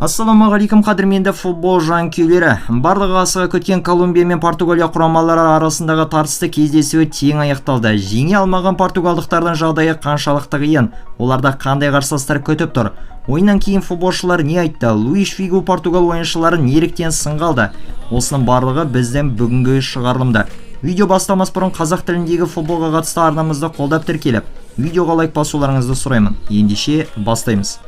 Ассалаумағалейкум, қадірменді футбол жанкүйерлері! Барлығы асыға күткен Колумбия мен Португалия құрамалары арасындағы тартысты кездесуі тең аяқталды. Жеңе алмаған португалдықтардың жағдайы қаншалықты қиын? Оларда қандай қарсыластар күтіп тұр? Ойыннан кейін футболшылар не айтты? Луиш Фигу португал ойыншыларын неліктен сынға алды? Осының барлығы біздің бүгінгі шығарылымда. Видео бастамас бұрын қазақ тіліндегі футболға қатысты арнамызды қолдап, тіркеліп, видеоға лайк басуларыңызды сұраймын. Ендеше бастаймыз.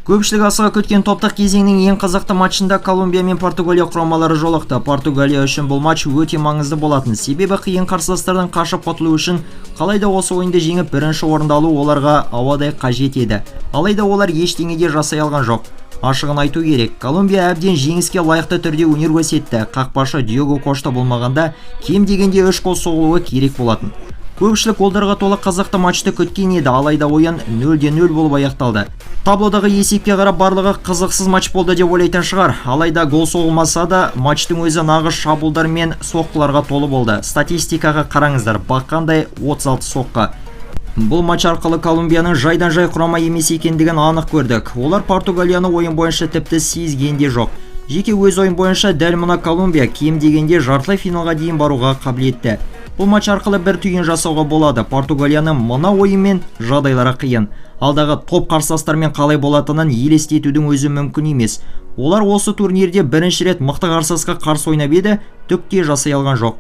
Көпшілік асыға күткен топтық кезеңнің ең қызықты матчында Колумбия мен Португалия құрамалары жолықты. Португалия үшін бұл матч өте маңызды болатын. Себебі қиын қарсыластардан қашып құтылу үшін қалай да осы ойынды жеңіп, бірінші орынды алу оларға ауадай қажет еді. Алайда олар ештеңе де жасай алған жоқ. Ашығын айту керек, Колумбия әбден жеңіске лайықты түрде өнер көрсетті. Қақпашы Диего Кошта болмағанда, кем дегенде 3 гол соғылуы керек болатын. Көпшілік голдарға толы қызықты матчты күткен еді, алайда ойын 0-0 болып аяқталды. Таблодағы есепке қарап, барлығы қызықсыз матч болды деп ойлайтын шығар. Алайда гол соғылмаса да, матчтың өзі нағыз шабуылдар мен соққыларға толы болды. Статистикаға қараңыздар, баққандай 36 соққы. Бұл матч арқылы Колумбияның жайдан-жай құрама емес екендігін анық көрдік. Олар Португалияны ойын бойынша тіпті сезген де жоқ. Жеке өз ойым бойынша, дәл мына Колумбия кем дегенде жартылай финалға дейін баруға қабілетті. Бұл матч арқылы бір түйін жасауға болады. Португалияның мына ойынмен жағдайлары қиын. Алдағы топ қарсыластармен қалай болатынын елестетудің өзі мүмкін емес. Олар осы турнирде бірінші рет мықты қарсыласқа қарсы ойнап еді, түк те жасай алған жоқ.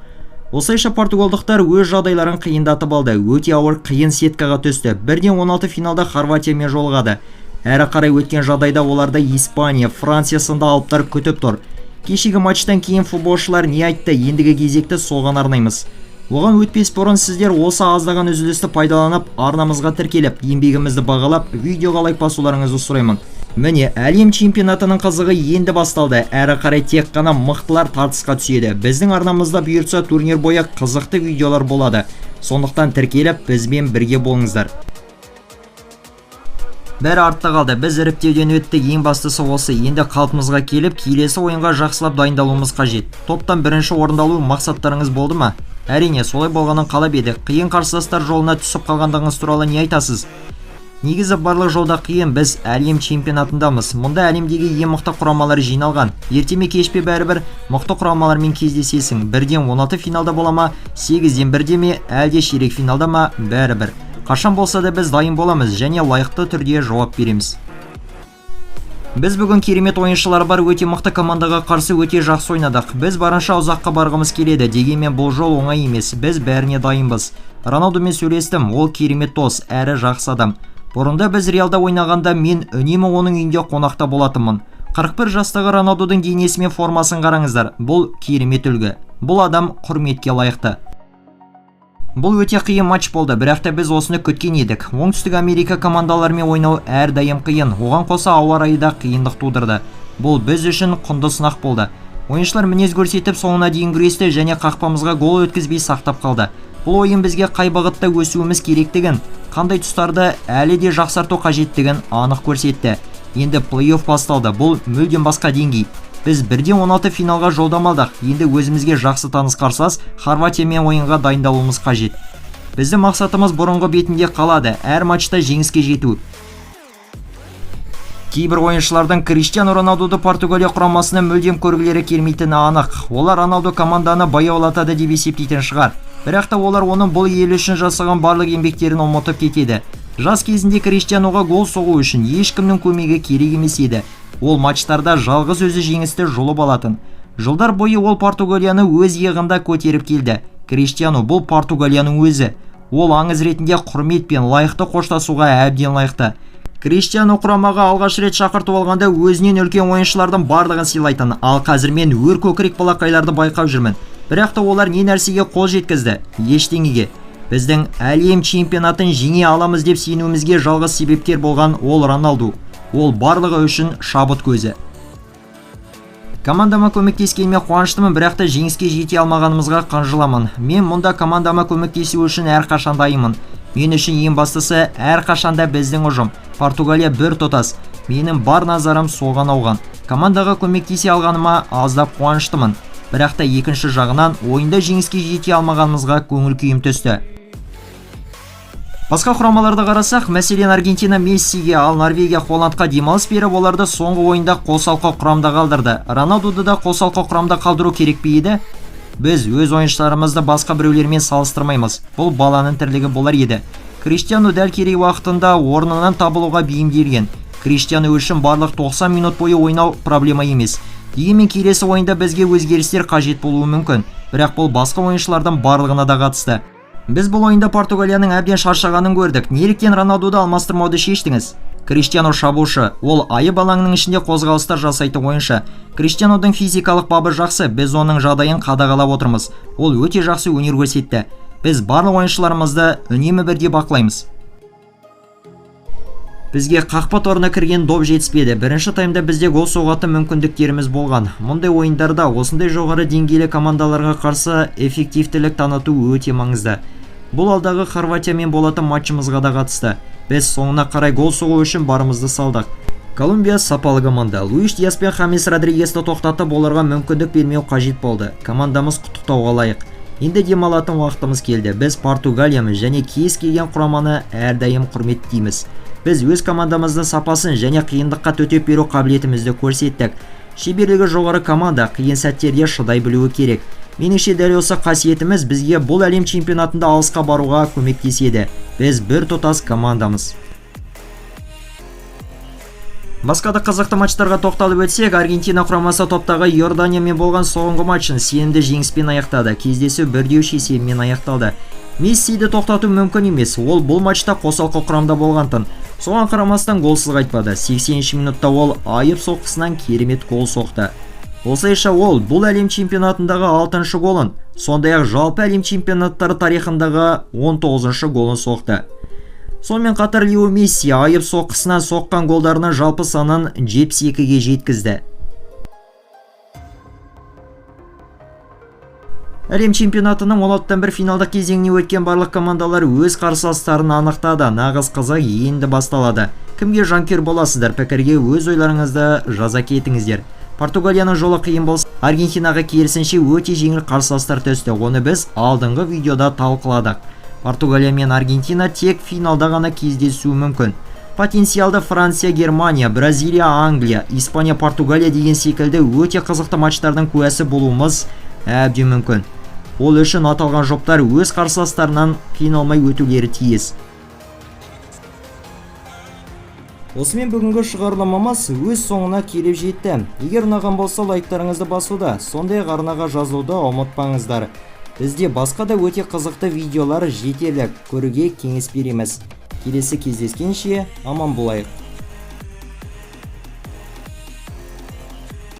Осылайша португалдықтар өз жағдайларын қиындатып алды. Өте ауыр, қиын сеткаға түсті. Бірден 16 финалда Хорватиямен жолығады. Әрі қарай өткен жағдайда оларды Испания, Франция сынды алыптар күтіп тұр. Кешегі матчтан кейін футболшылар не айтты, ендігі кезекті соған арнаймыз. Оған өтпес бұрын сіздер осы аздаған үзілісті пайдаланып, арнамызға тіркеліп, еңбегімізді бағалап, видеоға лайк басуларыңызды сұраймын. Міне, әлем чемпионатының қызығы енді басталды. Әрі қарай тек қана мықтылар тартысқа түседі. Біздің арнамызда бұйыртса, турнир бойы қызықты видеолар болады. Сондықтан тіркеліп, бізбен бірге болыңыздар. Бәрі артта қалды. Біз іріктеуден өттік, ең бастысы осы. Енді қалпымызға келіп, келесі ойынға жақсылап дайындалуымыз қажет. Топтан бірінші орынды алу мақсаттарыңыз болды ма? Әрине, солай болғанын қалап едік. Қиын қарсыластар жолына түсіп қалғандығыңыз туралы не айтасыз? Негізі барлық жолда қиын, біз әлем чемпионатындамыз. Мұнда әлемдегі ең мықты құрамалар жиналған. Ерте ме, кеш пе, бәрібір мықты құрамалармен кездесесің. Бірден 16 финалда бола ма, 8-ден бірде ме, әлде ширек финалда ма, бәрібір. Қашан болса да біз дайын боламыз және лайықты түрде жауап береміз. Біз бүгін керемет ойыншылар бар өте мықты командаға қарсы өте жақсы ойнадық. Біз барынша ұзаққа барғымыз келеді, дегенмен бұл жол оңай емес. Біз бәріне дайынбыз. Роналдумен сөйлестім, ол керемет дос, әрі жақсы адам. Бұрында біз Реалда ойнағанда, мен үнемі оның үйінде қонақта болатынмын. 41 жастағы Роналдудың денесі мен формасын қараңыздар. Бұл керемет үлгі. Бұл адам құрметке лайықты. Бұл өте қиын матч болды, бірақ та біз осыны күткен едік. Оңтүстік Америка командаларымен ойнау әрдайым қиын. Оған қоса ауа райы да қиындық тудырды. Бұл біз үшін құнды сынақ болды. Ойыншылар мінез көрсетіп, соңына дейін күресті және қақпамызға гол өткізбей сақтап қалды. Бұл ойын бізге қай бағытта өсуіміз керектігін, қандай тұстарды әлі де жақсарту қажеттігін анық көрсетті. Енді плей-офф басталды. Бұл мүлдем басқа деңгей. Біз бірден 16 финалға жолдама алдық. Енді өзімізге жақсы таныс қарсылас Хорватиямен ойынға дайындалуымыз қажет. Біздің мақсатымыз бұрынғы бетінде қалады. Әр матчта жеңіске жету. Кейбір ойыншылардың Криштиану Роналдуды Португалия құрамасына мүлдем көргілері келмейтіні анық. Олар Роналду команданы баяулатады деп есептейтін шығар. Бірақ та олар оның бұл ел үшін жасаған барлық еңбектерін ұмытып кетеді. Жас кезінде Криштиануға гол соғу үшін ешкімнің көмегі керек емес еді. Ол матчтарда жалғыз өзі жеңісті жұлып алатын. Жылдар бойы ол Португалияны өз иығында көтеріп келді. Криштиану бұл Португалияның өзі. Ол аңыз ретінде құрметпен лайықты қоштасуға әбден лайықты. Криштиану құрамаға алғаш рет шақыртып алғанда, өзінен үлкен ойыншылардың барлығын сыйлайтын. Ал қазір мен өр көкірек балақайларды байқап жүрмін. Бірақ та олар не нәрсеге қол жеткізді? Ештеңеге. Біздің әлем чемпионатын жеңе аламыз деп сенуімізге жалғыз себепкер болған ол Роналду. Ол барлығы үшін шабыт көзі. Командама көмектескеніме қуаныштымын, бірақ та жеңіске жете алмағанымызға қынжыламын. Мен мұнда командама көмектесу үшін әрқашан дайынмын. Мен үшін ең бастысы, әрқашанда біздің ұжым. Португалия бір тұтас. Менің бар назарым соған ауған. Командаға көмектесе алғаныма аздап қуаныштымын. Бірақ та екінші жағынан ойында жеңіске жете алмағанымызға көңіл күйім түсті. Басқа құрамаларды қарасақ, мәселен, Аргентина Мессиге, ал Норвегия Холландқа демалыс беріп, оларды соңғы ойында қосалқы құрамда қалдырды. Роналдуды да қосалқы құрамда қалдыру керек пе еді? Біз өз ойыншыларымызды басқа біреулермен салыстырмаймыз. Бұл баланың тірлігі болар еді. Криштиану дәл керек уақытында орнынан табылуға бейімделген. Криштиану үшін барлық 90 минут бойы ойнау проблема емес. Дегенмен келесі ойында бізге өзгерістер қажет болуы мүмкін. Бірақ бұл басқа ойыншылардың барлығына да қатысты. Біз бұл ойында Португалияның әбден шаршағанын көрдік. Неліктен Роналдуды алмастырмауды шештіңіз? Криштиану шабуылшы. Ол айып алаңының ішінде қозғалыстар жасайтын ойыншы. Криштианудың физикалық бабы жақсы, біз оның жағдайын қадағалап отырмыз. Ол өте жақсы өнер көрсетті. Біз барлық ойыншыларымызды үнемі бірге бақылаймыз. Бізге қақпа торына кірген доп жетіспеді. Бірінші таймда бізде гол соғатын мүмкіндіктеріміз болған. Мұндай ойындарда осындай жоғары деңгейлі командаларға қарсы эффективтілік таныту өте маңызды. Бұл алдағы Хорватиямен болатын матчымызға да қатысты. Біз соңына қарай гол соғу үшін барымызды салдық. Колумбия сапалы команда. Луиш Диас пен Хамес Родригесті тоқтатып, оларға мүмкіндік бермеу қажет болды. Командамыз құттықтауға лайық. Енді демалатын уақытымыз келді. Біз Португалиямыз және кез келген құраманы әрдайым құрметтейміз. Біз өз командамыздың сапасын және қиындыққа төтеп беру қабілетімізді көрсеттік. Шеберлігі жоғары команда қиын сәттерде шыдай білуі керек. Меніңше, дәл осы қасиетіміз бізге бұл әлем чемпионатында алысқа баруға көмектеседі. Біз бір тұтас командамыз. Басқа да қызықты матчтарға тоқталып өтсек, Аргентина құрамасы топтағы Иорданиямен болған соңғы матчын сенімді жеңіспен аяқтады. Кездесу 1-3 есебімен аяқталды. Мессиді тоқтату мүмкін емес. Ол бұл матчта қосалқы құрамда болғантын. Соған қарамастан голсыз қайтпады. 80 минутта ол айып соққысынан керемет гол соқты. Осылайша ол бұл әлем чемпионатындағы 6-шы голын, сондай-ақ жалпы әлем чемпионаттары тарихындағы 19-шы голын соқты. Сонымен қатар Лео Месси айып соққысынан соққан голдарының жалпы санын 72-ге жеткізді. Әлем чемпионатының 16-дан 1 финалдық кезеңіне өткен барлық командалар өз қарсыластарын анықтады. Нағыз қызық енді басталады. Кімге жанкүйер боласыздар? Пікірге өз ойларыңызды жаза кетіңіздер. Португалияның жолы қиын болса, Аргентинаға керісінше өте жеңіл қарсыластар түсті. Оны біз алдыңғы видеода талқыладық. Португалия мен Аргентина тек финалда ғана кездесуі мүмкін. Потенциалды Франция, Германия, Бразилия, Англия, Испания, Португалия деген секілді өте қызықты матчтардың куәсі болуымыз әбден мүмкін. Ол үшін аталған жұптар өз қарсыластарынан қиналмай өтулері тиіс. Осымен бүгінгі шығарылымымыз өз соңына келіп жетті. Егер ұнаған болса, лайктарыңызды басуды, сондай-ақ арнаға жазылуды ұмытпаңыздар. Бізде басқа да өте қызықты видеолар жетерлік, көруге кеңес береміз. Келесі кездескенше аман болайық.